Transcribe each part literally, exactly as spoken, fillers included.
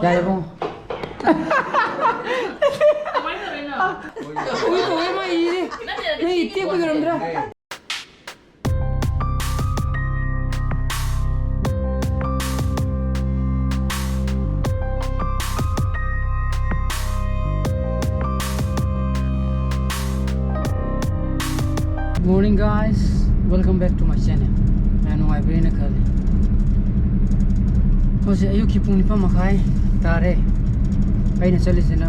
ꯌꯥꯔꯦ ꯏꯕꯨꯡꯉꯣ꯫ ꯀꯃꯥꯏꯅ ꯇꯧꯔꯤꯅꯣ? ꯎꯏ ꯇꯧꯋꯦ ꯃꯥ ꯏꯔꯦ꯫ ꯅꯠꯇꯦ, ꯅꯠꯇꯦ, ꯅꯪ ꯏ ꯇꯦꯛꯄ ꯌꯧꯔꯝꯗ꯭ꯔꯥ? Good morning, guys. Welcome back to my channel. ꯌꯥꯝ ꯅꯨꯡꯉꯥꯏꯕꯤꯔꯦꯅ ꯈꯜꯂꯤ꯫ ꯍꯧꯖꯤꯛ ꯑꯌꯨꯛꯀꯤ ꯄꯨꯡ ꯅꯤꯄꯥꯟ ꯃꯈꯥꯏ ꯇꯥꯔꯦ꯫ ꯑꯩꯅ ꯆꯠꯂꯤꯁꯤꯅ,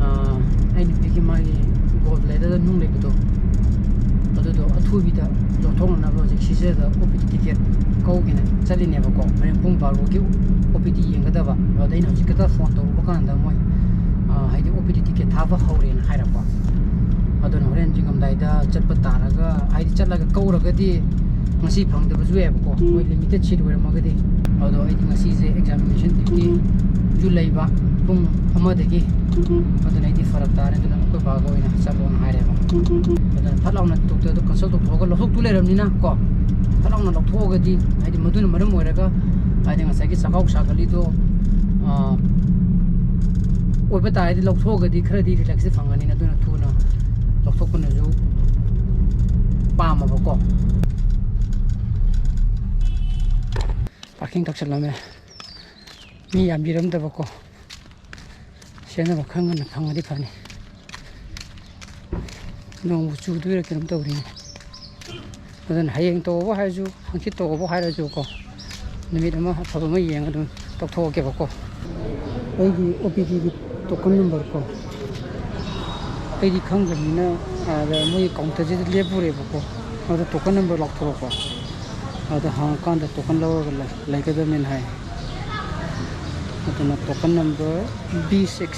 ꯑꯥ, ꯑꯩ ꯅꯨꯄꯤꯒꯤ ꯃꯥꯒꯤ gallbladderꯗ ꯅꯨꯡ ꯂꯩꯕꯗꯣ, ꯑꯗꯨꯗꯣ ꯑꯊꯨꯕꯤꯗ ꯂꯧꯊꯣꯛꯅꯅꯕ ꯍꯧꯖꯤꯛ ꯁꯤꯖꯗ OPD ticket ꯀꯛꯎꯒꯦꯅ ꯆꯠꯂꯤꯅꯦꯕꯀꯣ꯫ ꯍꯣꯔꯦꯟ ꯄꯨꯡ ꯕꯥꯔꯣꯒꯤ OPD ꯌꯦꯡꯒꯗꯕ꯫ ꯑꯗ ꯑꯩꯅ ꯍꯧꯖꯤꯛ ꯈꯛꯇ phone ꯇꯧꯔꯨꯕ ꯀꯥꯟꯗ ꯃꯣꯏ, ꯑꯥ, ꯍꯥꯏꯗꯤ OPD ticket ꯊꯥꯕ ꯍꯧꯔꯦꯅ ꯍꯥꯏꯔꯛꯄ꯫ ꯑꯗꯨꯅ ꯍꯣꯔꯦꯟ ꯌꯦꯡꯉꯝꯗꯥꯏꯗ ꯆꯠꯄ ꯇꯥꯔꯒ, ꯍꯥꯏꯗꯤ ꯆꯠꯂꯒ ꯀꯧꯔꯒꯗꯤ ꯉꯁꯤ ꯐꯪꯗꯕꯁꯨ ꯌꯥꯏꯕꯀꯣ, ꯃꯣꯏ limited seat ꯑꯣꯏꯔꯝꯃꯒꯗꯤ꯫ ꯑꯗꯣ ꯑꯩꯗꯤ ꯉꯁꯤꯁꯦ examination dutyꯁꯨ ꯂꯩꯕ ꯄꯨꯡ ꯑꯃꯗꯒꯤ꯫ ꯑꯗꯨꯅ ꯑꯩꯗꯤ ꯐꯔꯛ ꯇꯥꯔꯦ, ꯑꯗꯨꯅ ꯑꯩꯈꯣꯏ ꯕꯥꯒ ꯑꯣꯏꯅ ꯆꯠꯂꯣꯅ ꯍꯥꯏꯔꯦꯕ꯫ ꯑꯗꯨꯅ ꯐꯠ ꯂꯥꯎꯅ doctorꯗꯣ consult ꯇꯧꯊꯣꯛꯑꯒ ꯂꯧꯊꯣꯛꯇꯨ ꯂꯩꯔꯕꯅꯤꯅ ꯀꯣ, ꯐꯠ ꯂꯥꯎꯅ ꯂꯧꯊꯣꯛꯑꯒꯗꯤ, ꯍꯥꯏꯗꯤ ꯃꯗꯨꯅ ꯃꯔꯝ ꯑꯣꯏꯔꯒ, ꯍꯥꯏꯗꯤ ꯉꯁꯥꯏꯒꯤ ꯆꯥꯛꯈꯥꯎ ꯁꯥꯒꯠꯂꯤꯗꯣ, ꯑꯥ, ꯑꯣꯏꯕ ꯇꯥꯔꯗꯤ ꯂꯧꯊꯣꯛꯑꯒꯗꯤ ꯈꯔꯗꯤ relaxꯇꯤ ꯐꯪꯒꯅꯤꯅ, ꯑꯗꯨꯅ ꯊꯨꯅ ꯂꯧꯊꯣꯛꯄꯅꯁꯨ ꯄꯥꯝꯃꯕꯀꯣ꯫ Parking ꯇꯧꯁꯜꯂꯝꯃꯦ꯫ ꯃꯤ ꯌꯥꯝꯕꯤꯔꯝꯗꯕꯀꯣ꯫ ꯁꯦꯟꯅꯕ ꯈꯔ ꯉꯟꯅ ꯐꯪꯉꯗꯤ ꯐꯅꯤ꯫ ꯅꯣꯡꯕꯨ ꯆꯨꯗꯣꯏꯔꯥ ꯀꯩꯅꯣꯝ ꯇꯧꯔꯤꯅꯦ꯫ ꯑꯗꯨꯅ ꯍꯌꯦꯡ ꯇꯧꯕ ꯍꯥꯏꯔꯁꯨ, ꯍꯪꯆꯤꯠ ꯇꯧꯕ ꯍꯥꯏꯔꯁꯨꯀꯣ, ꯅꯨꯃꯤꯠ ꯑꯃ ꯑꯐꯕ ꯑꯃ ꯌꯦꯡꯉ ꯑꯗꯨꯝ ꯇꯧꯊꯣꯛꯑꯒꯦꯕꯀꯣ꯫ ꯑꯩꯒꯤ OPDꯒꯤ token number ꯀꯣ, ꯑꯩꯗꯤ ꯈꯪꯗꯕꯅꯤꯅ ꯑꯥꯗ ꯃꯣꯏꯒꯤ counterꯁꯤꯗ ꯂꯦꯞꯄꯨꯔꯦꯕꯀꯣ꯫ ꯑꯗ token number ꯂꯥꯎꯊꯣꯔꯛꯄ꯫ ꯑꯗ ꯍꯪꯉꯀꯥꯟꯗ token ꯂꯧꯔꯒ ꯂꯩ-, ꯂꯩꯒꯗꯕꯅꯦꯅ ꯍꯥꯏ꯫ ꯑꯗꯨꯅ token number B six꯫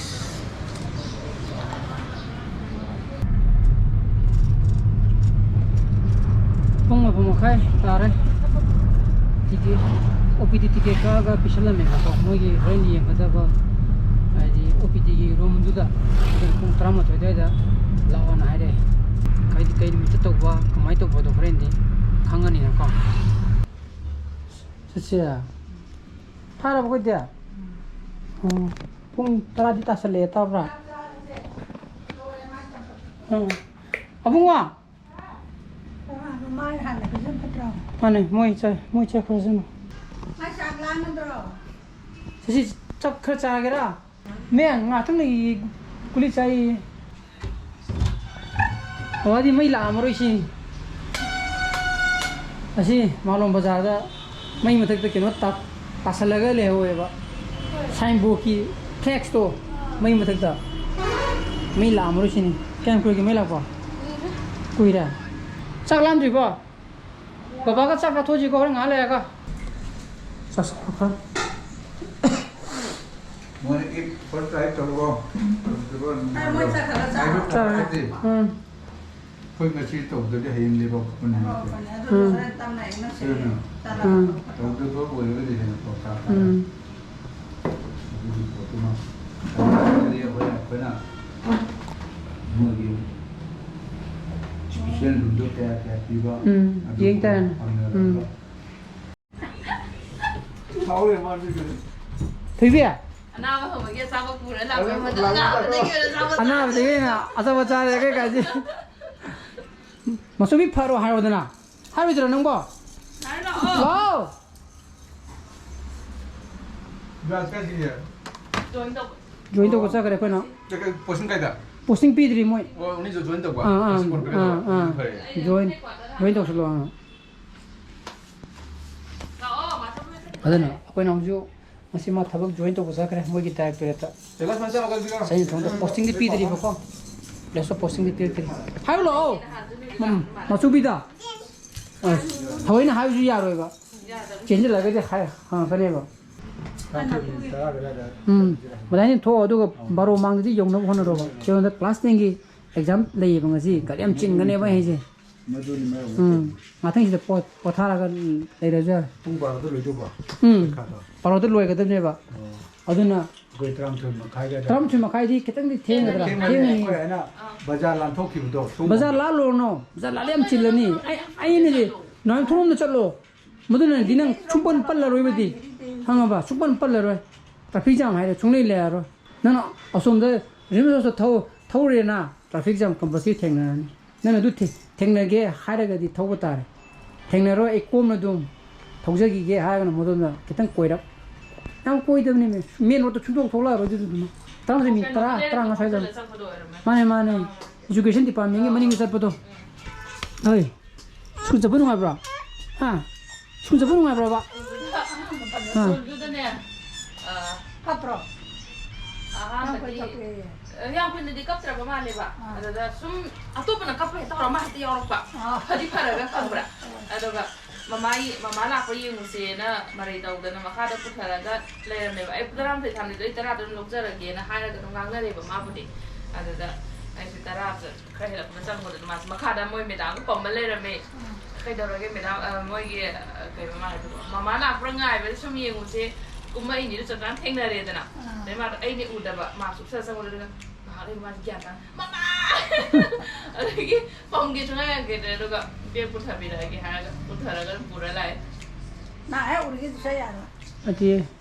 ꯄꯨꯡ ꯃꯥꯄꯟ ꯃꯈꯥꯏ ꯇꯥꯔꯦ꯫ Ticket, OPD ticket ꯀꯛꯑꯒ ꯄꯤꯁꯜꯂꯝꯃꯦꯕꯀꯣ꯫ ꯃꯣꯏꯒꯤ ꯍꯣꯔꯦꯟ ꯌꯦꯡꯒꯗꯕ, ꯍꯥꯏꯗꯤ OPDꯒꯤ roomꯗꯨꯗ ꯄꯨꯡ ꯇꯔꯥꯃꯥꯊꯣꯏ ꯑꯗꯨꯋꯥꯏꯗ ꯂꯥꯛꯑꯣꯅ ꯍꯥꯏꯔꯛꯑꯦ꯫ ꯍꯥꯏꯗꯤ ꯀꯩ ꯅꯨꯃꯤꯠꯇ ꯇꯧꯕ, ꯀꯃꯥꯏꯅ ꯇꯧꯕꯗꯣ ꯍꯣꯔꯦꯟꯗꯤ ꯈꯪꯉꯅꯤꯅꯀꯣ꯫ ꯆꯠꯁꯦ꯫ ꯐꯥꯔꯕ ꯑꯩꯈꯣꯏꯗꯤ? ꯎꯝ, ꯄꯨꯡ ꯇꯔꯥꯗꯤ ꯇꯥꯁꯜꯂꯛꯑꯦ, ꯇꯥꯕ꯭ꯔꯥ? ꯎꯝ꯫ ꯑꯕꯨꯡꯉꯣ! ꯃꯃꯥꯏ ꯍꯥꯟꯅ ꯄꯤꯖꯟ ꯐꯠꯇ꯭ꯔꯣ? ꯃꯥꯅꯦ, ꯃꯣꯏ ꯆꯠ-, ꯃꯣꯏ ꯆꯠꯈ꯭ꯔꯁꯅꯨ꯫ ꯃꯥ ꯆꯥꯛ ꯂꯥꯝꯃꯗ꯭ꯔꯣ? ꯁꯤꯁꯤ ꯆꯥꯛ ꯈꯔ ꯆꯥꯒꯦꯔꯥ? ꯃꯦ, ꯉꯥꯛꯇꯪ ꯂꯩ, ꯒꯨꯂꯤ ꯆꯥꯏ꯫ ꯕꯕꯥꯗꯤ ꯃꯩ ꯂꯥꯛꯑꯝꯃꯔꯣꯏ ꯁꯤꯅꯤ꯫ ꯑꯁꯤ ꯃꯥꯂꯣꯝ ꯕꯖꯥꯔꯗ ꯃꯩ ꯃꯊꯛꯇ ꯀꯩꯅꯣ ꯇꯥ-, ꯇꯥꯁꯜꯂꯒ ꯂꯩꯍꯧꯋꯦꯕ꯫ ꯁꯥꯏꯟꯕꯣꯔꯗꯀꯤ ꯐ꯭ꯂꯦꯛꯁꯇꯣ ꯃꯩ ꯃꯊꯛꯇ꯫ ꯃꯩ ꯂꯥꯛꯑꯝꯃꯔꯣꯏ ꯁꯤꯅꯤ꯫ ꯀꯌꯥꯝ ꯀꯨꯏꯔꯒꯦ ꯃꯩ ꯂꯥꯛꯄ? ꯀꯨꯏꯔꯦ꯫ ꯆꯥꯛ ꯂꯥꯝꯗ꯭ꯔꯤꯕꯣ? ꯕꯕꯥꯒ ꯆꯥꯛ ꯆꯥꯊꯣꯛꯑꯁꯤꯀꯣ, ꯍꯣꯔꯦꯟ ꯉꯥꯏꯍꯥꯛ ꯂꯩꯔꯒ꯫ ꯆꯥꯛ ꯆꯥꯊꯣꯛꯈ꯭ꯔ꯫ ꯃꯣꯏ ꯑꯦꯛ ꯐꯥꯔꯁ ꯇ꯭ꯔꯥꯏ ꯇꯧꯔꯣ꯫ ꯇꯧꯗ꯭ꯔꯤꯕꯣ? ꯑꯩ ꯃꯣꯏ ꯆꯥꯛ ꯈꯔ ꯆꯥ-, ꯑꯩꯁꯨ ꯆꯥꯔꯦ꯫ ꯆꯥꯔꯦ꯫ ꯎꯝ꯫ ꯑꯩꯈꯣꯏ ꯉꯁꯤ ꯇꯧꯗ꯭ꯔꯗꯤ ꯍꯌꯦꯡ ꯂꯩꯕꯥꯛ ꯄꯣꯛꯄ ꯅꯨꯃꯤꯠꯇ꯫ ꯑꯣ, ꯐꯅꯤ꯫ ꯑꯗꯨ ꯎꯝ꯫ ꯍꯣꯔꯦꯟ ꯇꯞꯅ ꯑꯩꯅ ꯁꯦꯝꯒꯦ꯫ ꯎꯝ꯫ ꯆꯥ ꯎꯝ꯫ ꯂꯥꯛꯄꯗꯣ ꯐꯠ ꯇꯧꯗꯕ ꯑꯣꯏꯔꯒꯗꯤ ꯍꯦꯟꯅ ꯐꯕ ꯇꯥꯛꯀꯅꯤ꯫ ꯎꯝ꯫ ꯑꯗꯨꯒꯤ ꯄꯣꯠꯇꯨꯃ ꯑꯩꯈꯣꯏꯅ, ꯑꯩꯈꯣꯏꯅ ꯃꯣꯏꯒꯤ ꯏꯁꯄꯤꯁꯦꯜ ꯔꯨꯝꯗꯣ ꯀꯌꯥ ꯀꯌꯥ ꯄꯤꯕ ꯎꯝ, ꯑꯗꯨ ꯌꯦꯡ ꯇꯥꯔꯦꯅꯦ꯫ ꯍꯪꯅꯔꯒ ꯎꯝ꯫ ꯍꯥꯎꯔꯦ ꯃꯥꯗꯤ꯫ ꯊꯣꯏꯕꯤ꯫ ꯑꯅꯥꯕ ꯍꯧꯕꯒꯤ ꯑꯆꯥꯄꯣꯠ ꯄꯨꯔ ꯂꯥꯛꯄ ꯑꯗꯨ ꯃꯇꯝ ꯂꯥꯛꯄ ꯑꯅꯥꯕꯗꯒꯤ ꯑꯣꯏꯅ ꯑꯆꯥꯄꯣꯠ ꯆꯥꯔꯦ꯫ ꯑꯅꯥꯕꯗꯒꯤ ꯑꯣꯏꯅ ꯑꯆꯥꯄꯣꯠ ꯆꯥꯔꯦ ꯀꯩ ꯀꯥꯏꯁꯦ꯫ ꯃꯆꯨꯕꯤ ꯐꯔꯣ ꯍꯥꯏꯔꯣꯗꯅ꯫ ꯍꯥꯏꯔꯣꯏꯗ꯭ꯔꯣ ꯅꯪꯕꯣ? ꯍꯥꯏꯔꯣ ꯂꯥꯛꯑꯣ꯫ ꯂꯥꯛꯑꯣ꯫ ꯒ꯭ꯂꯥꯁ ꯀꯥꯏꯗꯒꯤ? ꯖꯣꯏꯟ ꯇꯧꯕ꯫ ꯖꯣꯏꯟ ꯇꯧꯕ ꯆꯠꯈ꯭ꯔꯦ ꯑꯩꯈꯣꯏꯅ꯫ ꯀꯩ-, ꯀꯩ, ꯄꯣꯁꯇꯤꯡ ꯀꯥꯏꯗ? ꯄꯣꯁꯇꯤꯡ ꯄꯤꯗ꯭ꯔꯤ ꯃꯣꯏ꯫ ꯑꯣ, ꯑꯅꯤꯁꯨ ꯖꯣꯏꯟ ꯇꯧꯕ? ꯑꯥ, ꯑꯥ, ꯄꯣꯁꯇꯤꯡ ꯀꯣꯟ ꯄꯤꯔꯦ ꯑꯥ, ꯇꯧꯕ? ꯑꯥ꯫ ꯑꯗꯨꯗꯤ ꯐꯔꯦ꯫ ꯖꯣꯏꯟ, ꯖꯣꯏꯟ ꯇꯧꯁꯜꯂꯣ, ꯑꯥ꯫ ꯑꯗꯨꯅ ꯑꯩꯈꯣꯏꯅ ꯍꯧꯖꯤꯛ ꯉꯁꯤ ꯃꯥ ꯊꯕꯛ ꯖꯣꯏꯟ ꯇꯧꯕ ꯆꯠꯈ꯭ꯔꯦ ꯃꯣꯏꯒꯤ ꯗꯥꯏꯔꯦꯛꯇꯣꯔꯦꯠꯇ꯫ ꯆꯠꯂꯣ, ꯆꯠꯂꯣ, ꯆꯠꯂꯣ, ꯆꯠꯂꯣ꯫ ꯆꯍꯤ ꯃꯇꯨꯡꯗ ꯄꯣꯁꯇꯤꯡꯗꯤ ꯄꯤꯗ꯭ꯔꯤꯕꯀꯣ꯫ ꯄ꯭ꯂꯦꯁꯇ ꯄꯣꯁꯇꯤꯡꯗꯤ ꯄꯤꯔꯛꯇ꯭ꯔꯤ꯫ ꯍꯥꯏꯔꯨ ꯂꯥꯛꯑꯣ꯫ ꯎꯝ, ꯃꯆꯨꯕꯤꯗ꯫ ꯑ, ꯊꯑꯣꯏꯅ ꯍꯥꯏꯕꯁꯨ ꯌꯥꯔꯣꯏꯕ꯫ ꯆꯦꯟꯁꯤꯜꯂꯒꯗꯤ ꯍꯥꯏ-, ꯍꯪꯉꯛꯀꯅꯦꯕ꯫ ꯇꯔꯥꯃꯥꯊꯣꯏ ꯃꯤꯅꯤꯠ ꯇꯔꯥ ꯑꯗꯨꯋꯥꯏꯗ ꯎꯝ꯫ ꯆꯠꯂꯁꯤꯔꯥ? ꯃꯗꯥꯏꯅ ꯊꯣꯛꯑꯣ, ꯑꯗꯨꯒ ꯕꯥꯔꯣ ꯃꯃꯥꯡꯗꯗꯤ ꯌꯧꯅꯕ ꯍꯣꯠꯅꯔꯣꯕ꯫ ꯀꯩꯅꯣꯗ ꯀ꯭ꯂꯥꯁ ꯇꯦꯟꯒꯤ ꯑꯦꯛꯖꯥꯝ ꯂꯩꯌꯦꯕ ꯉꯁꯤ, ꯒꯥꯔꯤ ꯌꯥꯝ ꯆꯤꯟꯒꯅꯦꯕ ꯑꯩ ꯍꯥꯏꯁꯦ꯫ ꯃꯗꯨꯅꯤ ꯃꯔꯝ ꯎꯝ꯫ ꯑꯣꯏꯔꯤꯁꯦ꯫ ꯉꯥꯛꯇꯪꯁꯤꯗ ꯄꯣ-, ꯄꯣꯊꯥꯔꯒ ꯂꯩꯔꯁꯨ ꯌꯥꯔꯦ꯫ ꯄꯨꯡ ꯕꯥꯔꯣꯗ ꯂꯣꯏꯗꯧꯕ ꯎꯝ꯫ ꯄꯩꯈꯥꯗꯣ? ꯕꯥꯔꯣꯗ ꯂꯣꯏꯒꯗꯕꯅꯦꯕ꯫ ꯑꯣ꯫ ꯑꯗꯨꯅ ꯑꯩꯈꯣꯏ ꯇꯔꯥꯃꯥꯊꯣꯏ ꯃꯈꯥꯏ ꯑꯗꯨꯋꯥꯏꯗ꯫ ꯇꯔꯥꯃꯥꯊꯣꯏ ꯃꯈꯥꯏꯗꯤ ꯈꯤꯇꯪꯗꯤ ꯊꯦꯡꯒꯗ꯭ꯔꯥ? ꯊꯦꯡꯕꯅꯤ, ꯊꯦꯡꯒꯅꯤ꯫ ꯑꯩꯈꯣꯏ ꯍꯥꯏꯅ ꯕꯖꯥꯔ ꯂꯥꯟꯊꯣꯛꯈꯤꯕꯗꯣ, ꯁꯣꯝ ꯕꯖꯥꯔ ꯂꯥꯜꯂꯨꯔꯅꯣ, ꯕꯖꯥꯔ ꯂꯥꯜꯂ ꯌꯥꯝ ꯆꯤꯜꯂꯅꯤ꯫ ꯑꯩ, ꯑꯩꯅꯗꯤ ꯅꯣꯏ ꯊꯣꯡꯂꯣꯝꯗ ꯆꯠꯂꯣ, ꯃꯗꯨꯅꯗꯤ ꯅꯪ ꯁꯨꯡꯄꯟ ꯄꯜꯂꯔꯣꯏꯕꯗꯤ, ꯈꯪꯉꯕ? ꯁꯨꯡꯄꯟ ꯄꯜꯂꯔꯣꯏ꯫ Traffic jam ꯍꯥꯏꯔꯦ ꯁꯨꯡꯂꯩ ꯂꯩꯔꯔꯣꯏ꯫ ꯅꯪꯅ ꯑꯁꯣꯝꯗ ꯔꯤꯝꯁ ꯔꯣꯗꯇ ꯊꯧ-, ꯊꯧꯔꯦꯅ, traffic jam compulsory ꯊꯦꯡꯅꯔꯅꯤ꯫ ꯅꯪꯅ ꯑꯗꯨ ꯊꯦ-, ꯊꯦꯡꯅꯒꯦ ꯍꯥꯏꯔꯒꯗꯤ ꯊꯧꯕ ꯇꯥꯔꯦ꯫ ꯊꯦꯡꯅꯔꯣꯏ, ꯑꯩ ꯀꯣꯝꯅ ꯑꯗꯨꯝ ꯊꯧꯖꯈꯤꯒꯦ ꯍꯥꯏꯔꯒꯅ ꯃꯗꯣꯝꯗ ꯈꯤꯇꯪ ꯀꯣꯏꯔꯞ꯫ ꯌꯥꯝ ꯀꯣꯏꯗꯕꯅꯤ ꯃꯦ-, main roadꯇ ꯁꯨꯡꯊꯣꯛ ꯊꯣꯛꯂꯛꯑꯔꯣꯏ ꯑꯗꯨꯗꯨꯅ꯫ ꯇꯔꯥꯃꯥꯊꯣꯏ ꯃꯤꯅꯤꯠ ꯇꯔꯥ, ꯇꯔꯥꯃꯉꯥ ꯁ꯭ꯋꯥꯏꯗ꯫ ꯃꯥꯅꯦ, ꯃꯥꯅꯦ꯫ Education departmentꯀꯤ ꯃꯅꯤꯡꯗ ꯆꯠꯄꯗꯣ꯫ ꯍꯣꯏ꯫ ꯁ꯭ꯀꯨꯜ ꯆꯠꯄ ꯅꯨꯡꯉꯥꯏꯕ꯭ꯔꯣ? ꯍꯥ? ꯁ꯭ꯀꯨꯜ ꯆꯠꯄ ꯅꯨꯡꯉꯥꯏꯕ꯭ꯔꯕ? ꯍꯥ? ꯁ꯭ꯀꯨꯜꯗꯨꯗꯅꯦ, ꯑ, ꯐꯠꯇ꯭ꯔꯣ? ꯑꯍꯥꯟꯕꯗꯤ, ꯌꯥꯝ ꯀꯨꯏꯅ ꯀꯞꯄꯦꯌꯦ꯫ ꯑ, ꯌꯥꯝ ꯀꯨꯏꯅꯗꯤ ꯀꯞꯇ꯭ꯔꯕ ꯃꯥꯜꯂꯦꯕ꯫ ꯑꯥ꯫ ꯑꯗꯨꯗ ꯁꯨꯝ ꯑꯇꯣꯞꯄꯅ ꯀꯞꯄ ꯍꯦꯛ ꯇꯧꯔ ꯃꯥ ꯍꯦꯛꯇ ꯌꯥꯎꯔꯛꯄ꯫ ꯑꯥ꯫ ꯐꯗꯤ ꯐꯔꯒ ꯈꯪꯕ꯭ꯔꯥ? ꯑꯥ꯫ ꯑꯗꯨꯒ ꯃꯃꯥ ꯌꯦ-, ꯃꯃꯥ ꯂꯥꯛꯄ ꯌꯦꯡꯉꯨꯁꯦꯅ ꯃꯔꯩ ꯇꯧꯗꯅ ꯃꯈꯥꯗ ꯄꯨꯊꯔꯒ ꯂꯩꯔꯝꯃꯦꯕ꯫ ꯑꯩ ꯇꯔꯥꯃꯥꯊꯣꯏ ꯊꯥꯟꯕꯤꯗꯣ ꯑꯩ ꯇꯔꯥꯗ ꯑꯗꯨꯝ ꯂꯧꯖꯔꯒꯦꯅ ꯍꯥꯏꯔꯒ ꯑꯗꯨꯝ ꯉꯥꯡꯅꯔꯦꯕ ꯃꯥꯕꯨꯗꯤ꯫ ꯑꯗꯨꯗ ꯑꯩꯁꯦ ꯇꯔꯥ ꯈꯔ ꯍꯦꯜꯂꯛꯄꯗ ꯆꯪꯕꯗꯨꯗ ꯃꯥꯁꯦ ꯃꯈꯥꯗ ꯃꯣꯏ ꯃꯦꯗꯥꯝꯒ ꯄꯝꯃ ꯂꯩꯔꯝꯃꯦ꯫ ꯎꯝ꯫ "ꯀꯩꯗꯧꯔꯒꯦ ꯃꯦꯗꯥꯝ?" ꯑ, ꯃꯣꯏꯒꯤ, ꯑ, ꯀꯩꯅꯣ ꯃꯥ ꯍꯥꯏꯗꯨꯕꯣ, "ꯃꯃꯥ ꯂꯥꯛꯄ꯭ꯔꯥ ꯉꯥꯏꯕꯗ ꯁꯨꯝ ꯌꯦꯡꯉꯨꯁꯦ, ꯀꯨꯝꯃꯛꯏꯅꯤꯗꯨ ꯆꯞ ꯆꯥꯅ ꯊꯦꯡꯅꯔꯦꯗꯅ"꯫ ꯑꯥ꯫ ꯑꯗꯩ ꯃꯥꯗꯣ ꯑꯩꯗꯤ ꯎꯗꯕ, ꯃꯥ ꯁꯨꯛꯆꯠ ꯆꯪꯉꯨꯗ, ꯑꯗꯨꯒ ꯉꯥꯏꯍꯥꯛ ꯂꯩ ꯃꯥꯁꯦ ꯒ꯭ꯌꯥꯟ ꯇꯥꯅ, "ꯃꯃꯥ!" ꯑꯗꯒꯤ ꯄꯝꯒꯦ ꯁꯨꯡꯌꯥ ꯌꯥꯗ꯭ꯔꯦ, ꯑꯗꯨꯒ "ꯕꯦꯒ ꯄꯨꯊꯕꯤꯔꯛꯑꯒꯦ" ꯍꯥꯏꯔꯒ ꯄꯨꯊꯔꯒ ꯑꯗꯨꯝ ꯄꯨꯔ ꯂꯥꯛꯑꯦ꯫ ꯅꯪ ꯍꯦꯛ ꯎꯔꯤꯒꯩ ꯆꯠ ꯌꯥꯔꯣꯏ꯫ ꯅꯠꯇꯦ,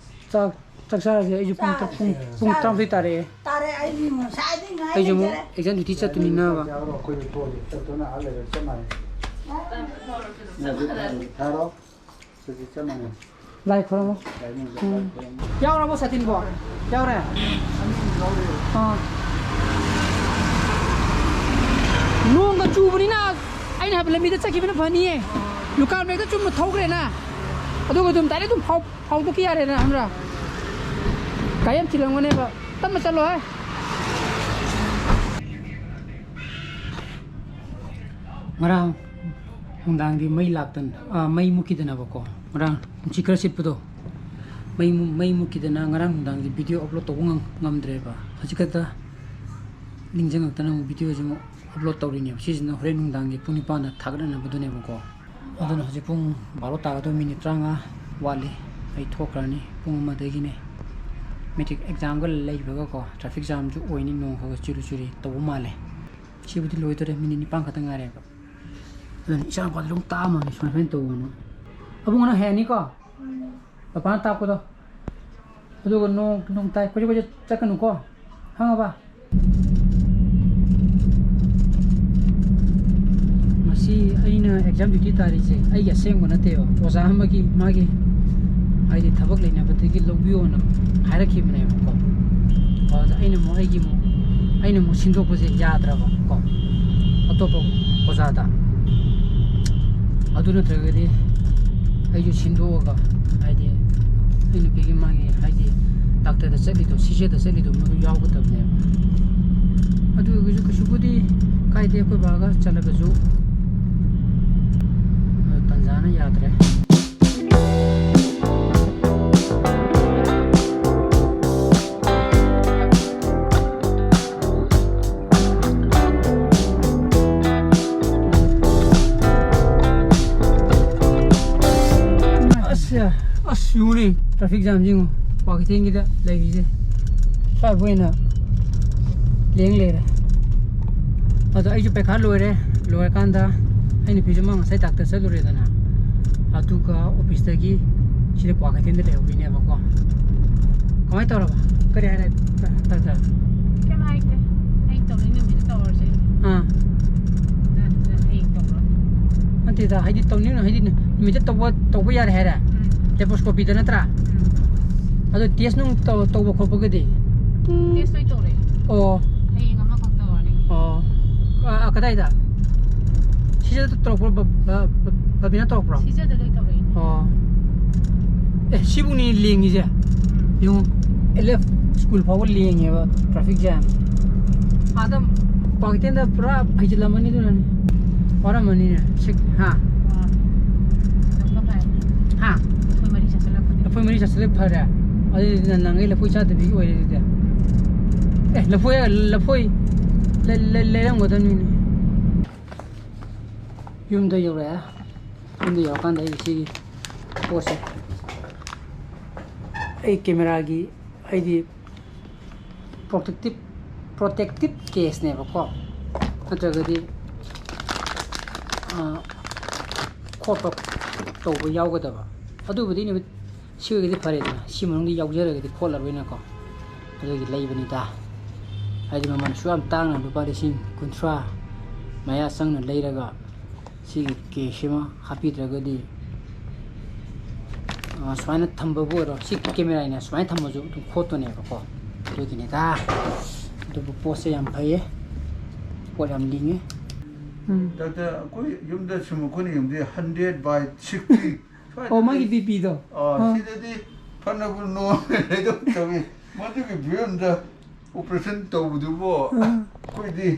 ꯆꯥꯛ ꯆꯥꯛ ꯆꯥꯔꯁꯦ, ꯑꯩꯁꯨ ꯄꯨꯡ ꯇ-, ꯆꯥꯔꯁꯦ꯫ ꯄꯨꯡ, ꯄꯨꯡ ꯆꯥꯔꯁꯦ꯫ ꯇꯔꯥꯃꯥꯊꯣꯏ ꯇꯥꯔꯛꯑꯦ꯫ ꯇꯥꯔꯦ, ꯑꯩꯗꯤ ꯉꯁꯥꯏꯗꯩ ꯉꯥꯏ ꯑꯩꯁꯨ ꯑꯃꯨꯛ ꯂꯩꯖꯔꯦ꯫ Exam duty ꯆꯠꯇꯣꯏꯅꯤꯅꯕ꯫ ꯌꯥꯎꯔꯣ, ꯑꯩꯈꯣꯏꯁꯨ ꯊꯣꯛꯑꯁꯤ꯫ ꯆꯠꯇꯨꯅ ꯑꯥ ꯂꯩꯔꯁꯨ ꯆꯞ ꯃꯥꯟꯅꯩ꯫ ꯊꯥꯔꯣ꯫ ꯆꯠꯁꯤ, ꯆꯞ ꯃꯥꯟꯅꯩ꯫ ꯂꯥꯏ ꯈꯨꯔꯨꯝꯃꯣ꯫ ꯂꯥꯏ ꯃꯅꯨꯡꯗ ꯎꯝ꯫ ꯂꯥꯏ ꯈꯨꯔꯨꯝꯃꯣ꯫ ꯌꯥꯎꯔꯕꯣ ꯁꯥꯇꯤꯟꯕꯣ? ꯌꯥꯎꯔꯦ? ꯑꯥ꯫ ꯅꯣꯡꯒ ꯆꯨꯕꯅꯤꯅ ꯑꯩꯅ ꯍꯥꯏꯕ ꯂꯝꯕꯤꯗ ꯆꯠꯈꯤꯕꯅ ꯐꯅꯤꯌꯦ꯫ ꯂꯨꯀꯥꯝ ꯂꯩꯔꯛꯇ ꯆꯨꯝꯅ ꯊꯧꯈ꯭ꯔꯦꯅ꯫ ꯑꯗꯨꯒ ꯑꯗꯨꯝ direct ꯑꯗꯨꯝ ꯐꯥꯎ-, ꯐꯥꯎꯗꯣꯛꯈꯤ ꯌꯥꯔꯦꯅ, ꯈꯪꯕ꯭ꯔꯥ? ꯒꯥꯔꯤ ꯌꯥꯝ ꯆꯤꯜꯂꯝꯒꯅꯦꯕ꯫ ꯇꯞꯅ ꯆꯠꯂꯣ ꯍꯦ꯫ ꯉꯔꯥꯡ ꯅꯨꯡꯗꯥꯡꯗꯤ ꯃꯩ ꯂꯥꯛꯇꯅ, ꯑ, ꯃꯩ ꯃꯨꯠꯈꯤꯗꯅꯕꯀꯣ꯫ ꯉꯔꯥꯡ ꯅꯨꯡꯁꯤꯠ ꯈꯔ ꯁꯤꯠꯄꯗꯣ꯫ ꯃꯩ ꯃꯨ-, ꯃꯩ ꯃꯨꯠꯈꯤꯗꯅ ꯉꯔꯥꯡ ꯅꯨꯡꯗꯥꯡꯗꯤ video upload ꯇꯧꯕ ꯉꯝ-, ꯉꯝꯗ꯭ꯔꯦꯕ꯫ ꯍꯧꯖꯤꯛ ꯈꯛꯇ ꯅꯤꯡꯁꯤꯡꯉꯛꯇꯅ ꯑꯃꯨꯛ videoꯁꯤ ꯑꯃꯨꯛ upload ꯇꯧꯔꯤꯅꯦꯕ꯫ ꯁꯤꯁꯤꯅ ꯍꯣꯔꯦꯟ ꯅꯨꯡꯗꯥꯡꯒꯤ ꯄꯨꯡ ꯅꯤꯄꯥꯟꯗ ꯊꯥꯒꯠꯅꯅꯕꯗꯨꯅꯦꯕꯀꯣ꯫ ꯑꯗꯨꯅ ꯍꯧꯖꯤꯛ ꯄꯨꯡ ꯕꯥꯔꯣ ꯇꯥꯒꯗꯧ minute ꯇꯔꯥꯃꯉꯥ ꯋꯥꯠꯂꯤ꯫ ꯑꯩ ꯊꯣꯛꯈ꯭ꯔꯅꯤ꯫ ꯄꯨꯡ ꯑꯃꯗꯒꯤꯅꯦ꯫ Matric examꯒ ꯂꯩꯕꯒꯀꯣ, traffic jamꯁꯨ ꯑꯣꯏꯅꯤ, ꯅꯣꯡ ꯈꯔ ꯈꯔ ꯆꯨꯔꯤ ꯆꯨꯔꯤ ꯇꯧꯕ ꯃꯥꯜꯂꯦ꯫ ꯁꯤꯕꯨꯗꯤ ꯂꯣꯏꯗꯣꯔꯦ, minute ꯅꯤꯄꯥꯟ ꯈꯛꯇ ꯉꯥꯏꯔꯦꯕ꯫ ꯑꯗꯨꯅ ꯏꯆꯥꯅꯨꯄꯥꯗꯣ ꯑꯗꯨꯝ ꯇꯥꯛꯑꯝꯃꯕꯅꯤ ꯁꯨꯃꯥꯏ ꯁꯨꯃꯥꯏꯅ ꯇꯧꯑꯣꯅ꯫ ꯑꯕꯨꯡꯉꯣ ꯅꯪ ꯍꯩꯔꯅꯤꯀꯣ? ꯄꯄꯥꯅ ꯇꯥꯛꯄꯗꯣ꯫ ꯑꯗꯨꯒ ꯅꯣꯡ ꯅꯣꯡ ꯇꯥꯏ, ꯀꯣꯏꯆꯠ ꯀꯣꯏꯆꯠ ꯆꯠꯀꯅꯨꯀꯣ, ꯈꯪꯉꯕ? ꯃꯁꯤ ꯑꯩꯅ ꯑꯦꯛꯖꯥꯝ ꯗ꯭ꯌꯨꯇꯤ ꯇꯥꯔꯤꯁꯦ ꯑꯩꯒꯤ ꯑꯁꯦꯡꯕ ꯅꯠꯇꯦꯕ, ꯑꯣꯖꯥ ꯑꯃꯒꯤ, ꯃꯥꯒꯤ ꯍꯥꯏꯗꯤ ꯊꯕꯛ ꯂꯩꯅꯕꯗꯒꯤ ꯂꯧꯕꯤꯌꯣꯅ ꯍꯥꯏꯔꯛꯈꯤꯕꯅꯦꯕꯀꯣ꯫ ꯑꯗꯨꯗ ꯑꯩꯅ ꯑꯃꯨꯛ ꯑꯩꯒꯤ ꯑꯃꯨꯛ ꯑꯩꯅ ꯑꯃꯨꯛ ꯁꯤꯟꯗꯣꯛꯄꯁꯦ ꯌꯥꯗ꯭ꯔꯕ ꯀꯣ, ꯑꯇꯣꯞꯄ ꯑꯣꯖꯥꯗ꯫ ꯑꯗꯨ ꯅꯠꯇ꯭ꯔꯒꯗꯤ ꯑꯩꯁꯨ ꯁꯤꯟꯗꯣꯛꯑꯒ, ꯍꯥꯏꯗꯤ ꯑꯩ ꯅꯨꯄꯤꯒꯤ ꯃꯥꯒꯤ ꯍꯥꯏꯗꯤ ꯗꯥꯛꯇꯔꯗ ꯆꯠꯂꯤꯗꯣ, ꯁꯤꯖꯦꯗ ꯆꯠꯂꯤꯗꯣ, ꯃꯗꯨ ꯌꯥꯎꯒꯗꯕꯅꯦꯕ꯫ ꯑꯗꯨ ꯑꯣꯏꯔꯒꯁꯨ ꯀꯩꯁꯨꯕꯨꯗꯤ ꯀꯥꯏꯗꯦ, ꯑꯩꯈꯣꯏ ꯕꯥꯒ ꯆꯠꯂꯒꯁꯨ ꯇꯟꯖꯥꯅ ꯌꯥꯗ꯭ꯔꯦ꯫ ꯑꯁ, ꯑꯁ, ꯌꯦꯡꯉꯨꯅꯦ, ꯇ꯭ꯔꯥꯐꯤꯛ ꯖꯥꯝꯁꯦ ꯌꯦꯡꯉꯨ, ꯀ꯭ꯋꯥꯀꯩꯊꯦꯜꯒꯤꯗ ꯂꯩꯔꯤꯁꯦ꯫ ꯁ꯭ꯋꯥꯏꯐꯥꯎ ꯑꯣꯏꯅ ꯂꯦꯡ ꯂꯩꯔꯦ꯫ ꯑꯗꯣ ꯑꯩꯁꯨ ꯄꯩꯈꯥ ꯂꯣꯏꯔꯦ꯫ ꯂꯣꯏꯔꯀꯥꯟꯗ ꯑꯩ ꯅꯨꯄꯤꯁꯨ ꯃꯥ ꯉꯁꯥꯏ ꯗꯥꯛꯇꯔ ꯆꯠꯂꯨꯔꯦꯗꯅ, ꯑꯗꯨꯒ ꯑꯣꯐꯤꯁꯇꯒꯤ ꯁꯤꯗ ꯀ꯭ꯋꯥꯀꯩꯊꯦꯜꯗ ꯂꯩꯍꯧꯔꯤꯅꯦꯕꯀꯣ꯫ ꯀꯃꯥꯏꯅ ꯇꯧꯔꯕ? ꯀꯔꯤ ꯍꯥꯏꯔꯦ ꯗꯥꯛꯇꯔ? ꯀꯩꯝ ꯍꯥꯏꯗꯦ꯫ ꯑꯩ ꯇꯧꯅꯤꯡ ꯅꯨꯃꯤꯠꯇ ꯇꯧꯔꯁꯦ꯫ ꯑꯥ꯫ ꯅꯠꯇ꯭ꯔ ꯍꯌꯦꯡ ꯇꯧꯔꯣ꯫ ꯅꯠꯇꯦꯗ, ꯍꯥꯏꯗꯤ ꯇꯧꯅꯤꯡ, ꯍꯥꯏꯗꯤ ꯅꯨꯃꯤꯠꯇ ꯇꯧꯕ, ꯇꯧꯕ ꯌꯥꯔꯦ ꯍꯥꯏꯔꯦ? ꯎꯝ꯫ ꯂꯦꯄ꯭ꯔꯣꯁꯀꯣꯄꯤꯗ ꯅꯠꯇ꯭ꯔꯥ? ꯎꯝ꯫ ꯑꯗꯣ ꯇꯦꯁ ꯅꯨꯡ ꯇꯧ-, ꯇꯧꯕ ꯈꯣꯠꯄꯒꯗꯤ? ꯇꯦꯁ ꯂꯣꯏ ꯇꯧꯔꯦ꯫ ꯑꯣ꯫ ꯍꯌꯦꯡ ꯑꯃꯈꯛ ꯇꯧꯔꯅꯤ꯫ ꯑꯣ꯫ ꯑ, ꯑ, ꯀꯗꯥꯏꯗ? ꯁꯤꯖꯗ ꯇꯧꯔꯛꯄ꯭ꯔꯣ? ꯕ-, ꯕ-, ꯕ-, ꯕꯕꯤꯅ ꯇꯧꯔꯛꯄ꯭ꯔꯣ? ꯁꯤꯖꯗ ꯂꯣꯏ ꯇꯧꯔꯛꯏꯅꯦ꯫ ꯑꯣ꯫ ꯑꯦ, ꯁꯤꯕꯨꯅꯤ ꯂꯦꯡꯉꯤꯁꯦ꯫ ꯎꯝ꯫ ꯌꯦꯡꯉꯨ, ꯑꯦꯜ ꯑꯦꯐ ꯁ꯭ꯀꯨꯜ ꯐꯥꯎꯕ ꯂꯦꯡꯉꯦꯕ ꯇ꯭ꯔꯥꯐꯤꯛ ꯖꯥꯝ꯫ ꯑꯥꯗ ꯀ꯭ꯋꯥꯀꯩꯊꯦꯜꯗ ꯄꯨꯔꯥ ꯐꯩꯖꯤꯜꯂꯝꯃꯅꯤ ꯑꯗꯨꯅꯅꯦ꯫ ꯋꯥꯔꯝꯃꯅꯤꯅꯦ꯫ ꯁꯤꯛ-, ꯍꯥ? ꯑꯥ꯫ ꯌꯥꯝ ꯐꯔꯦ꯫ ꯍꯥ? ꯂꯐꯣꯏ ꯃꯔꯤ ꯆꯥꯁꯤꯜꯂꯛꯄꯗꯤ꯫ ꯂꯐꯣꯏ ꯃꯔꯤ ꯆꯥꯁꯤꯜꯂꯦ ꯐꯔꯦ꯫ ꯑꯗꯨꯗꯤ ꯅ-, ꯅꯪꯒꯤ ꯂꯐꯣꯏ ꯆꯥꯗꯕꯤꯒꯤ ꯑꯣꯏꯔꯦ ꯑꯗꯨꯗꯤ꯫ ꯑꯦ, ꯂꯐꯣꯏ, ꯂꯐꯣꯏ ꯂꯩ-, ꯂꯩ-, ꯂꯩꯔꯝꯒꯗꯕꯅꯤꯅꯦ꯫ ꯌꯨꯝꯗ ꯌꯧꯔꯛꯑꯦ꯫ ꯌꯨꯝꯗ ꯌꯧꯔꯀꯥꯟꯗ ꯑꯩ ꯁꯤꯒꯤ ꯄꯣꯠꯁꯦ ꯑꯩ ꯀꯦꯃꯦꯔꯥꯒꯤ, ꯑꯩꯗꯤ protective, protective caseꯅꯦꯕꯀꯣ, ꯅꯠꯇ꯭ꯔꯒꯗꯤ, ꯑ, ꯈꯣꯠꯄ ꯇꯧꯕ ꯌꯥꯎꯒꯗꯕ꯫ ꯑꯗꯨꯕꯨꯗꯤ ꯅꯨꯃꯤꯠ ꯁꯤ ꯑꯣꯏꯔꯒꯗꯤ ꯐꯔꯦꯗꯅ, ꯁꯤ ꯃꯅꯨꯡꯗ ꯌꯥꯎꯖꯔꯒꯗꯤ ꯈꯣꯠꯂꯔꯣꯏꯅꯀꯣ, ꯑꯗꯨꯒꯤ ꯂꯩꯕꯅꯤꯗ꯫ ꯍꯥꯏꯗꯤ ꯃꯃꯜꯁꯨ ꯌꯥꯝ ꯇꯥꯡꯅ, ꯂꯨꯄꯥ ꯂꯤꯁꯤꯡ ꯀꯨꯟꯊ꯭ꯔꯥ ꯃꯌꯥ ꯆꯪꯅ ꯂꯩꯔꯒ, ꯁꯤꯒꯤ ꯀꯦꯁꯁꯤꯃ ꯍꯥꯞꯄꯤꯗ꯭ꯔꯒꯗꯤ, ꯑ, ꯁꯨꯃꯥꯏꯅ ꯊꯝꯕꯕꯨ ꯑꯣꯏꯔꯣ, ꯁꯤ ꯀꯦꯃꯦꯔꯥꯅ ꯁꯨꯃꯥꯏꯅ ꯊꯝꯃꯁꯨ ꯑꯗꯨꯝ ꯈꯣꯠꯇꯣꯏꯅꯦꯕꯀꯣ꯫ ꯑꯗꯨꯒꯤꯅꯤꯗ꯫ ꯑꯗꯨꯕꯨ ꯄꯣꯠꯁꯦ ꯌꯥꯝ ꯐꯩꯌꯦ, ꯄꯣꯠ ꯌꯥꯝ ꯂꯤꯡꯉꯦ꯫ ꯎꯝ꯫ ꯗꯥꯛꯇꯔ, ꯑꯩꯈꯣꯏ ꯌꯨꯝꯗ ꯁꯨꯝ ꯑꯩꯈꯣꯏꯅ ꯌꯦꯡꯕꯗꯤ hundred by sixty ꯁ꯭ꯋꯥꯏꯗꯗꯤ, ꯑꯣ, ꯃꯥꯒꯤ ꯕꯤ ꯄꯤꯗꯣ? ꯑꯥ, ꯑꯥ꯫ ꯁꯤꯗꯗꯤ ꯐꯅꯕꯨ ꯅꯣꯝꯃꯦ ꯂꯩꯗꯧ ꯇꯧꯏ꯫ ꯃꯗꯨꯒꯤ ꯐꯤꯕꯝꯗ operation ꯇꯧꯕꯗꯨꯕꯨ ꯑꯥ꯫ ꯑꯩꯈꯣꯏꯗꯤ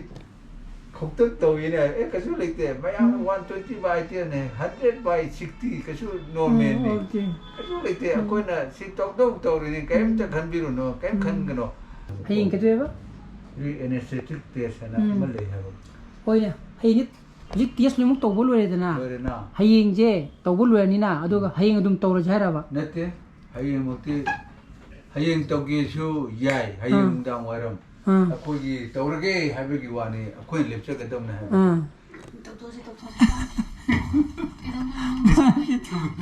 ꯈꯧꯇꯛ ꯇꯧꯏꯅꯦ꯫ ꯑꯦ, ꯀꯩꯁꯨ ꯂꯩꯇꯦ꯫ ꯃꯌꯥꯝꯅ ꯎꯝ꯫ One twenty by ten ꯅꯦ, hundred by sixty ꯀꯩꯁꯨ ꯅꯣꯔꯃꯦꯜꯅꯤ꯫ ꯎꯝ, ꯑꯣꯀꯦ꯫ ꯀꯩꯁꯨ ꯂꯩꯇꯦ꯫ ꯎꯝ꯫ ꯑꯩꯈꯣꯏꯅ ꯁꯤ ꯇꯧꯗꯧ ꯇꯧꯔꯤꯅꯤ꯫ ꯀꯔꯤꯝꯇ ꯎꯝ꯫ ꯈꯟꯕꯤꯔꯨꯅꯨ, ꯀꯔꯤꯝ ꯎꯝ꯫ ꯈꯟꯒꯅꯨ꯫ ꯍꯌꯦꯡ ꯀꯩꯗꯧꯋꯦꯕ? ꯔꯤ ꯑꯦꯅꯦꯁꯊꯦꯇꯤꯛ ꯇꯦꯁ ꯍꯥꯏꯅ ꯎꯝ꯫ ꯑꯃ ꯂꯩ ꯍꯥꯏꯕ꯫ ꯍꯣꯏꯅꯦ꯫ ꯍꯌꯦꯡꯗꯤ ꯍꯧꯖꯤꯛ ꯇꯦꯁ ꯂꯣꯏꯅꯃꯛ ꯇꯧꯕ ꯂꯣꯏꯔꯦꯗꯅ? ꯂꯣꯏꯔꯦꯅ꯫ ꯍꯌꯦꯡꯁꯦ ꯇꯧꯕ ꯂꯣꯏꯔꯅꯤꯅ, ꯑꯗꯨꯒ ꯎꯝ꯫ ꯍꯌꯦꯡ ꯑꯗꯨꯝ ꯇꯧꯔꯁꯦ ꯍꯥꯏꯔꯕ? ꯅꯠꯇꯦ꯫ ꯍꯌꯦꯡꯃꯛꯇꯤ, ꯍꯌꯦꯡ ꯇꯧꯒꯦꯁꯨ ꯌꯥꯏ, ꯍꯌꯦꯡ ꯑꯥ꯫ ꯅꯨꯡꯗꯥꯡ ꯋꯥꯏꯔꯝ꯫ ꯑꯥ꯫ ꯑꯩꯈꯣꯏꯒꯤ ꯇꯧꯔꯒꯦ ꯍꯥꯏꯕꯒꯤ ꯋꯥꯅꯤ, ꯑꯩꯈꯣꯏ ꯂꯦꯞꯆꯒꯗꯕꯅꯦ ꯍꯥꯏꯕ꯫ ꯑꯥ꯫ ꯇꯧꯊꯣꯛꯁꯤ, ꯇꯧꯊꯣꯛꯁꯤ꯫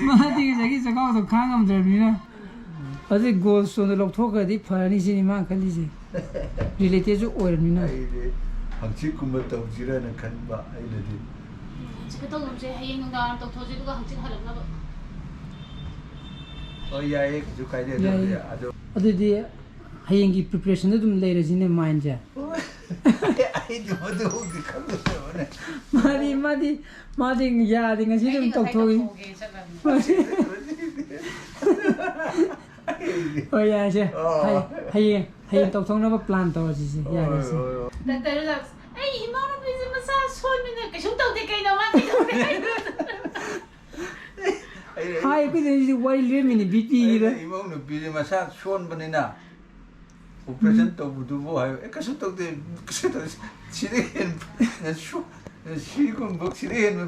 ꯃꯥꯗꯤ ꯉꯁꯥꯏꯒꯤ ꯆꯈꯥꯎꯗꯣ ꯈꯥꯡ ꯉꯝꯗ꯭ꯔꯕꯅꯤꯅ꯫ ꯍꯧꯖꯤꯛ ꯒꯣꯜ ꯁꯣꯟꯗꯣ ꯂꯧꯊꯣꯛꯈ꯭ꯔꯗꯤ ꯐꯔꯅꯤ ꯁꯤꯅꯤ ꯃꯥꯅ ꯈꯜꯂꯤꯁꯦ꯫ ꯔꯤꯂꯦꯇꯦꯠꯁꯨ ꯑꯣꯏꯔꯕꯅꯤꯅ꯫ ꯑꯩꯗꯤ ꯍꯪꯆꯤꯠꯀꯨꯝꯕ ꯇꯧꯁꯤꯔꯅ ꯈꯟꯕ ꯑꯩꯅꯗꯤ꯫ ꯎꯝ, ꯍꯪꯆꯤꯠꯀ ꯇꯧꯒꯨꯝꯁꯦ꯫ ꯍꯌꯦꯡ ꯅꯨꯡꯗꯥꯡ ꯋꯥꯏꯔꯝ ꯇꯧꯊꯣꯛꯁꯦ, ꯑꯗꯨꯒ ꯍꯪꯆꯤꯠ ꯍꯜꯂꯛꯅꯕ꯫ ꯍꯣꯏ, ꯌꯥꯏꯌꯦ, ꯀꯩꯁꯨ ꯀꯥꯏꯗꯦ꯫ ꯑꯗꯨꯕꯨꯗꯤ ꯌꯥꯏꯌꯦ꯫ ꯑꯗꯣ ꯑꯗꯨꯗꯤ ꯍꯌꯦꯡꯒꯤ ꯄ꯭ꯔꯤꯄꯦꯔꯦꯁꯟꯗ ꯑꯗꯨꯝ ꯂꯩꯔꯁꯤꯅꯦ, ꯃꯥꯏꯟꯁꯦ꯫ ꯑꯩꯗꯤ ꯃꯗꯨꯃꯛꯇꯤ ꯈꯪꯗꯕꯅꯦ꯫ ꯃꯥꯗꯤ, ꯃꯥꯗꯤ, ꯃꯥꯗꯤ ꯌꯥꯗꯦ, ꯉꯁꯤꯗꯤ ꯑꯩꯗꯤ ꯑꯗꯨꯝ ꯉꯁꯥꯏ ꯇꯧꯊꯣꯛꯏ꯫ ꯇꯧꯊꯣꯛꯀꯦ ꯆꯠꯂꯕꯅꯦ꯫ ꯍꯣꯏ, ꯌꯥꯏꯁꯦ꯫ ꯑꯣ꯫ ꯍꯌꯦꯡ, ꯍꯌꯦꯡ, ꯍꯌꯦꯡ ꯇꯧꯊꯣꯛꯅꯕ ꯄ꯭ꯂꯥꯟ ꯇꯧꯔꯁꯤꯁꯦ, ꯍꯣꯏ, ꯌꯥꯔꯦꯁꯦ꯫ ꯍꯣꯏ, ꯍꯣꯏ꯫ ꯗꯥꯛꯇꯔꯗꯨꯅ, "ꯑꯩ ꯏꯃꯥꯟꯅꯕꯤꯁꯦ ꯃꯁꯥ ꯁꯣꯟꯕꯅ ꯀꯩꯁꯨꯝ ꯇꯧꯗꯦ, ꯀꯩꯅꯣ ꯃꯥ ꯀꯩꯗꯧꯔꯦ ꯍꯥꯏꯗꯣ?" ꯑꯩ, ꯑꯩ ꯍꯥꯏ, ꯑꯩꯈꯣꯏꯗꯤ ꯍꯧꯖꯤꯛ ꯋꯥꯔꯤ ꯂꯦꯝꯃꯤꯅꯤ, ꯕꯤ ꯄꯤꯒꯤꯗ꯫ ꯑꯩꯅ ꯏꯃꯧ ꯅꯨꯄꯤꯁꯦ ꯃꯁꯥ ꯁꯣꯟꯕꯅꯤꯅ, operation ꯎꯝ꯫ ꯇꯧꯕꯗꯨꯕꯨ ꯍꯥꯏꯕ, "ꯑꯦ, ꯀꯩꯁꯨ ꯇꯧꯗꯦ, ꯀꯩꯁꯨ ꯇꯧꯗꯦ, ꯁꯤꯗ ꯍꯦꯟ-, ꯁꯨ-, ꯁꯤꯒꯨꯝꯕ, ꯁꯤꯗ ꯍꯦꯟꯕ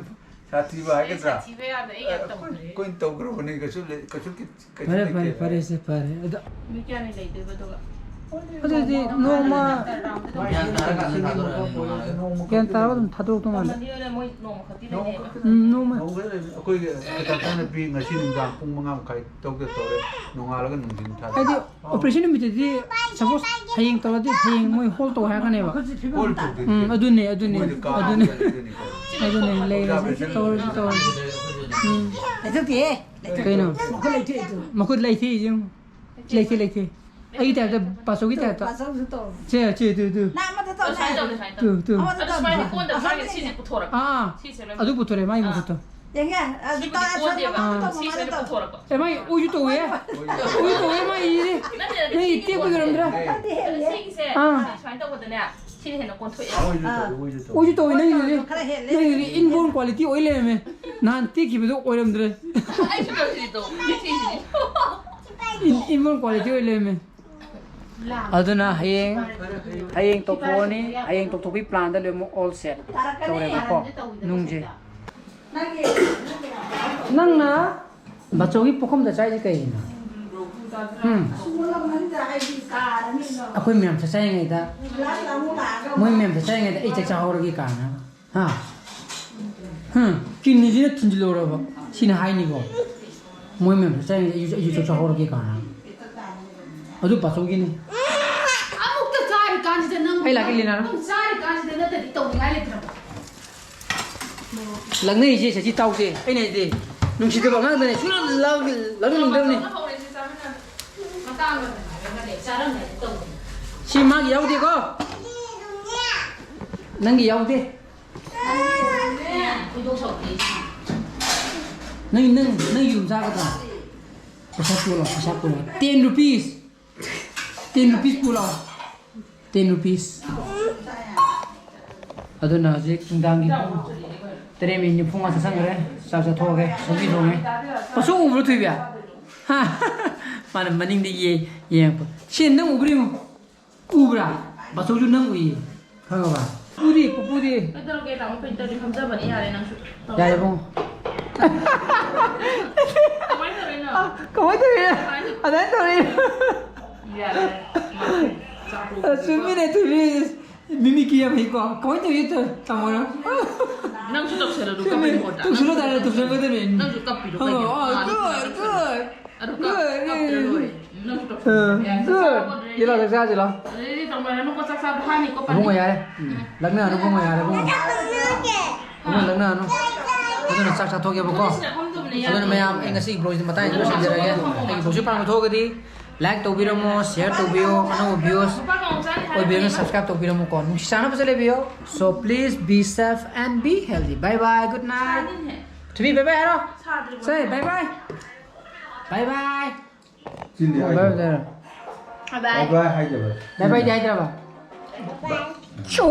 ꯁꯥꯊꯤꯕ ꯍꯥꯏꯒꯗ꯭ꯔꯥ?" ꯁꯥꯊꯤꯕ ꯌꯥꯗ ꯑꯩ ꯌꯥꯝ ꯑꯩꯈꯣꯏ, ꯇꯧꯈ꯭ꯔꯦ꯫ ꯑꯩꯈꯣꯏꯅ ꯇꯧꯈ꯭ꯔꯕꯅꯤ, ꯀꯩꯁꯨ ꯂꯩ-, ꯀꯩꯁꯨ ꯀꯤ-, ꯀꯩꯁꯨ ꯐꯔꯦ, ꯐꯔꯦ, ꯂꯩꯇꯦ꯫ ꯐꯔꯦ, ꯁꯦ, ꯐꯔꯦ꯫ ꯑꯗꯣ ꯅꯨꯃꯤꯠ ꯀꯌꯥꯅꯤ ꯂꯩꯗꯣꯏꯕ ꯑꯗꯨꯒ? ꯑꯗꯨꯗꯤ ꯅꯣꯡꯃ ꯒ꯭ꯌꯥꯟ ꯇꯥꯔꯒ ꯑꯗꯨꯝ ꯊꯥꯗꯣꯔꯛꯑꯣ꯫ ꯒ꯭ꯌꯥꯟ ꯇꯥꯔꯒ ꯑꯗꯨꯝ ꯊꯥꯗꯣꯔꯛꯇꯧ ꯃꯥꯜꯂꯦ꯫ ꯎꯝ, ꯅꯣꯡꯃ꯫ ꯅꯣꯡꯃ ꯈꯛꯇꯤ ꯂꯩꯅꯦꯕ꯫ ꯑꯩꯈꯣꯏꯒꯤ ꯀꯇꯥꯇꯥꯅ ꯄꯤ ꯉꯁꯤ ꯅꯨꯡꯗꯥꯡ ꯄꯨꯡ ꯃꯉꯥ ꯃꯈꯥꯏ ꯇꯧꯗ ꯇꯧꯔꯦ, ꯅꯣꯡꯉꯥꯜꯂꯒ ꯅꯨꯡꯊꯤꯟ ꯊꯥꯗꯣꯛꯑꯦ꯫ ꯍꯥꯏꯗꯤ ꯑꯣꯄꯔꯦꯁꯟ ꯅꯨꯃꯤꯠꯇꯨꯗꯤ, ꯁꯄꯣꯁ, ꯍꯌꯦꯡ ꯇꯧꯔꯗꯤ ꯍꯌꯦꯡ ꯃꯣꯏ ꯍꯣꯜ ꯇꯧ ꯍꯥꯏꯔꯛꯀꯅꯦꯕ꯫ ꯍꯣꯜ ꯇꯧꯗꯦ꯫ ꯎꯝ, ꯑꯗꯨꯅꯦ, ꯑꯗꯨꯅꯦ, ꯃꯣꯏꯗꯤ ꯀꯥ ꯑꯗꯨꯅꯦ꯫ ꯑꯃꯗ ꯂꯩꯗꯣꯏꯅꯤꯀꯣ꯫ ꯑꯗꯨꯅꯦ, ꯂꯩꯔꯁꯤ, ꯇꯧꯔꯁꯤ, ꯇꯧꯔꯁꯤ꯫ ꯎꯝ꯫ ꯂꯩꯊꯣꯛꯇꯦꯍꯦ꯫ ꯀꯩꯅꯣ? ꯃꯈꯨꯠ ꯂꯩꯊꯣꯛꯑꯦ꯫ ꯃꯈꯨꯠ ꯂꯩꯊꯣꯛꯏꯁꯦ ꯌꯦꯡꯉꯨ꯫ ꯂꯩꯊꯣꯛꯑꯦ, ꯂꯩꯊꯣꯛꯑꯦ꯫ ꯑꯩꯒꯤ ꯇꯥꯏꯞꯇ ꯄꯥꯆꯧꯒꯤ ꯇꯥꯏꯞꯇ꯫ ꯄꯥꯆꯧꯁꯨ ꯇꯧ꯫ ꯁꯦ, ꯁꯦ, ꯇꯨ, ꯇꯨ꯫ ꯅꯪ ꯑꯃꯗ ꯇꯧ, ꯑꯗꯨ ꯁꯨꯃꯥꯏꯅ ꯇꯧ, ꯁꯨꯃꯥꯏꯅ ꯇꯧ꯫ Two, two. ꯑꯃꯗ ꯑꯗꯨ ꯇꯧ꯫ ꯁꯨꯃꯥꯏꯅ ꯀꯣꯟꯗ ꯑꯃꯗ ꯁ꯭ꯋꯥꯏꯗ ꯂꯩ꯫ ꯁꯤꯁꯦ ꯄꯨꯊꯣꯔꯛꯄ꯫ ꯑꯥ, ꯑꯥ꯫ ꯁꯤꯁꯦ ꯂꯣꯏ꯫ ꯑꯗꯨ ꯄꯨꯊꯣꯔꯛꯑꯦ, ꯃꯥꯒꯤ ꯑꯥ꯫ ꯃꯈꯨꯠꯇꯣ꯫ ꯌꯦꯡꯒꯦ? ꯑꯗꯨ ꯁꯤꯕꯨꯗꯤ ꯇꯧꯔꯦ, ꯁꯣꯝꯗ ꯀꯣꯟꯗꯦꯕ꯫ ꯑꯥ꯫ ꯇꯧ, ꯁꯤꯁꯦ ꯂꯣꯏ ꯑꯃꯗ ꯇꯧ꯫ ꯄꯨꯊꯣꯔꯛꯄ꯫ ꯑꯦ, ꯃꯥꯏ ꯑꯣꯏꯁꯨ ꯇꯧꯋꯦ꯫ ꯑꯣꯏꯁꯨ ꯇꯧꯋꯦ, ꯃꯥꯏ ꯏꯁꯦ꯫ ꯅꯠꯇꯦ, ꯅꯠꯇꯦ, ꯅꯪ ꯁꯤꯗꯤ ꯏꯇꯦꯛꯄ ꯀꯣꯟꯗꯦꯕ꯫ ꯌꯧꯔꯝꯗ꯭ꯔꯥ? ꯅꯠꯇꯦ, ꯅꯠꯇꯦ, ꯑꯗꯨ ꯁꯤꯒꯤꯁꯦ ꯑꯥ꯫ ꯁꯤ ꯁꯨꯃꯥꯏꯅ ꯇꯧꯕꯗꯅꯦ, ꯁꯤꯅ ꯍꯦꯟꯅ ꯀꯣꯟꯊꯣꯛꯑꯦ꯫ ꯑꯣꯏꯁꯨ ꯑꯥ꯫ ꯇꯧꯋꯦ, ꯑꯣꯏꯁꯨ ꯇꯧꯋꯦ꯫ ꯑꯣꯏꯁꯨ ꯇꯧꯋꯦ, ꯅꯪꯒꯤꯗꯨꯗꯤ꯫ ꯈꯔ ꯍꯦꯜꯂꯦ꯫ ꯅꯪꯒꯤꯗꯨꯗꯤ inborn quality ꯑꯣꯏ ꯂꯩꯔꯝꯃꯦ꯫ ꯅꯍꯥꯟ ꯇꯦꯛꯈꯤꯕꯗꯣ ꯑꯣꯏꯔꯝꯗ꯭ꯔꯦ꯫ ꯑꯩꯁꯨ ꯇꯧꯔꯤꯁꯤꯗꯤ ꯇꯧ, ꯁꯤꯁꯤꯗꯤ꯫ In-, inborn quality ꯑꯣꯏ ꯂꯩꯔꯝꯃꯦ꯫ ꯑꯗꯨꯅ ꯍꯌꯦꯡ, ꯍꯌꯦꯡ ꯇꯧꯊꯣꯛꯑꯅꯤ꯫ ꯍꯌꯦꯡ ꯇꯧꯊꯣꯛꯄꯒꯤ ꯄ꯭ꯂꯥꯟꯗ ꯂꯣꯏꯅꯃꯛ all set ꯇꯧꯔꯦꯕꯀꯣ, ꯅꯨꯡꯁꯦ꯫ ꯅꯪꯅ ꯕꯥꯆꯧꯒꯤ ꯄꯨꯈꯝꯗ ꯆꯥꯏꯁꯦ ꯀꯩꯒꯤꯅꯣ? ꯎꯝ? ꯑꯩꯈꯣꯏ ꯃꯌꯥꯝ ꯆꯥꯛ ꯆꯥꯔꯤꯉꯩꯗ, ꯃꯣꯏ ꯃꯌꯥꯝ ꯆꯥꯛ ꯆꯥꯔꯤꯉꯩꯗ ꯑꯩ ꯆꯥꯛ ꯆꯥꯍꯧꯔꯒꯦ ꯀꯥꯏꯅ꯫ ꯍꯥ? ꯍꯝ, ꯀꯤꯟꯅꯤꯁꯤꯅ ꯊꯤꯟꯖꯤꯜꯂꯧꯔꯕ? ꯁꯤꯅ ꯍꯥꯏꯅꯤꯀꯣ꯫ ꯃꯣꯏ ꯃꯌꯥꯝ ꯆꯥꯛ ꯆꯥꯔꯤꯉꯩꯗ ꯑꯩꯁꯨ, ꯑꯩꯁꯨ ꯆꯥꯛ ꯆꯥꯍꯧꯔꯒꯦ ꯀꯥꯏꯅ꯫ ꯑꯗꯨ ꯄꯥꯆꯧꯒꯤꯅꯤ꯫ ꯑꯃꯨꯛꯇ ꯆꯥꯔꯤꯀꯥꯟꯁꯤꯗ ꯅꯪ ꯑꯩ ꯂꯥꯛꯀꯦ, ꯂꯤꯅꯥ꯫ ꯑꯗꯨꯝ ꯆꯥꯔꯤꯀꯥꯟꯁꯤꯗ ꯅꯠꯇ꯭ꯔꯗꯤ ꯇꯧꯅꯤꯡꯉꯥꯏ ꯂꯩꯇ꯭ꯔꯕ꯫ ꯂꯛꯅꯔꯤꯁꯦ ꯁꯤ ꯇꯥꯎꯁꯦ꯫ ꯑꯩꯅ ꯍꯥꯏꯗꯤ ꯅꯨꯡꯁꯤꯗꯕ ꯑꯉꯥꯡꯗꯅꯦ ꯁꯨꯡꯂꯛ ꯂꯛ-, ꯂꯛꯅꯅꯤꯡꯗꯕꯅꯤ꯫ ꯃꯇꯥꯡ ꯑꯃꯗ ꯍꯥꯏꯔꯒꯅꯦ, ꯆꯥꯔꯝꯗꯥꯏꯗ ꯇꯧꯕꯅꯦ꯫ ꯁꯤ ꯃꯥꯒꯤ ꯌꯥꯎꯗꯦꯀꯣ? ꯅꯪꯒꯤ ꯌꯥꯎꯗꯦ꯫ ꯅꯪ, ꯅꯪ, ꯅꯪ ꯌꯦꯔꯨꯝ ꯆꯥꯒꯗ꯭ꯔꯥ? ꯄꯩꯁꯥ ꯄꯨꯔꯣ, ꯄꯩꯁꯥ ꯄꯨꯔꯣ꯫ Ten rupees꯫ Ten rupees ꯄꯨꯔꯣ꯫ Ten rupees꯫ ꯑꯗꯨꯅ ꯍꯧꯖꯤꯛ ꯅꯨꯡꯗꯥꯡꯒꯤ ꯄꯨꯡ ꯇꯔꯦꯠ ꯃꯤꯅꯤꯠ ꯅꯤꯐꯨ ꯃꯉꯥ ꯆꯠꯁꯟꯈ꯭ꯔꯦ꯫ ꯆꯥꯛ ꯆꯥꯊꯣꯛꯑꯒꯦ꯫ ꯁꯧꯒ꯭ꯔꯤ ꯊꯣꯡꯉꯦ꯫ ꯄꯁꯨ ꯎꯕ꯭ꯔꯣ, ꯊꯣꯏꯕꯤ? ꯍꯥ? ꯃꯥꯅ ꯃꯅꯤꯡꯗ ꯌꯦ-, ꯌꯦꯡꯉꯛꯄ꯫ ꯁꯤ ꯅꯪ ꯎꯕ꯭ꯔꯥ ꯌꯦꯡꯉꯨ꯫ ꯎꯕ꯭ꯔꯥ? ꯕꯥꯆꯧꯁꯨ ꯅꯪ ꯎꯏꯌꯦ꯫ ꯈꯪꯉꯕ? ꯄꯨꯄꯨꯗꯤ, ꯄꯨꯄꯨꯗꯤ꯫ ꯀꯩꯗꯧꯔꯒꯦ? ꯇꯥꯃꯣ ꯄꯦꯟꯇꯔꯗꯤ ꯐꯝꯖꯕꯅꯤ, ꯌꯥꯔꯦ ꯅꯪꯁꯨ꯫ ꯌꯥꯔꯦ, ꯏꯕꯨꯡꯉꯣ꯫ ꯀꯃꯥꯏꯅ ꯇꯧꯔꯤꯅꯣ? ꯑ, ꯀꯃꯥꯏꯅ ꯇꯧꯔꯤꯅꯣ? ꯑꯗꯨꯃꯥꯏꯅ ꯇꯧꯔꯤꯅꯣ? ꯌꯥꯔꯦ꯫ ꯆꯨꯝꯃꯤꯅꯦ, ꯊꯣꯏꯕꯤ꯫ ꯃꯤꯃꯤꯀꯤ ꯌꯥꯝ ꯍꯩꯀꯣ꯫ ꯀꯃꯥꯏꯅ ꯇꯧꯔꯤꯅꯣ, ꯇꯥꯃꯣꯅ? ꯅꯪꯁꯨ ꯇꯧꯁꯜꯂꯣ ꯑꯗꯨ ꯆꯨꯝꯃꯤ꯫ ꯀꯞꯄꯩ ꯃꯍꯨꯠꯇ꯫ ꯇꯧꯁꯜꯂꯣ ꯇꯥꯔꯦ, ꯇꯧꯁꯜꯂꯣ ꯀꯩꯗꯧꯔꯦ? ꯅꯪꯁꯨ ꯀꯞꯄꯤꯗꯣ ꯍꯪꯉꯣ꯫ ꯀꯩꯒꯤꯅꯣ? ꯑꯣ, ꯃꯥꯗꯤ good, good. ꯑꯗꯨ Good. ꯀꯞ- ꯀꯞꯇ꯭ꯔ ꯂꯣꯏꯔꯦ꯫ ꯅꯪꯁꯨ ꯑ, ꯇꯧꯁꯜꯂꯣ꯫ good. ꯌꯦꯂꯥ ꯆꯥꯛ ꯆꯥꯁꯤꯂꯣ꯫ ꯑꯗꯨꯗꯤ ꯇꯧꯅꯔꯅꯨꯀꯣ, ꯆꯥꯛ ꯆꯥꯕ ꯍꯥꯅꯤꯀꯣ, ꯄꯥꯅꯤ꯫ ꯑꯕꯨꯡꯉꯣ ꯌꯥꯔꯦ꯫ ꯎꯝ꯫ ꯂꯛꯅꯔꯅꯨ, ꯑꯕꯨꯡꯉꯣ ꯌꯥꯔꯦ, ꯑꯕꯨꯡꯉꯣ꯫ ꯑꯕꯨꯡꯉꯣ ꯂꯛꯅꯔꯅꯨ꯫ ꯑꯗꯨꯅ ꯆꯥꯛ ꯆꯥꯊꯣꯛꯀꯦꯕꯀꯣ꯫ ꯁꯤꯗ ꯐꯝꯗꯕꯅꯦ, ꯑꯗꯨꯅ ꯌꯥꯗꯦ꯫ ꯃꯌꯥꯝ ꯑꯩ ꯉꯁꯤꯒꯤ vlogꯁꯤ ꯃꯇꯥꯡꯁꯤꯗ ꯂꯣꯏꯁꯤꯟꯖꯔꯒꯦ꯫ ꯑꯩꯒꯤ vlogꯁꯤ ꯄꯥꯝꯅ ꯊꯣꯛꯑꯒꯗꯤ like ꯇꯧꯕꯤꯔꯝꯃꯣ, share ꯇꯧꯕꯤꯌꯣ, ꯑꯅꯧꯕ views ꯑꯣꯏꯕꯤꯔꯒꯅ subscribe ꯇꯧꯕꯤꯔꯝꯃꯨꯀꯣ꯫ ꯅꯨꯡꯁꯤ ꯆꯥꯟꯅꯕꯁꯦ ꯂꯩꯕꯤꯌꯣ꯫ So please be safe and be healthy. Bye bye, good night. ꯊꯣꯏꯕꯤ, bye bye ꯍꯥꯏꯔꯣ꯫ Say bye bye. Bye bye. ꯆꯤꯟꯗꯤ Bye ꯍꯥꯏꯗꯕ꯫ bye ꯍꯥꯏꯔꯣ꯫ Bye bye ꯍꯥꯏꯗꯕ꯫ Bye bye ꯗꯤ ꯍꯥꯏꯗ꯭ꯔꯕ? ꯆꯨ꯫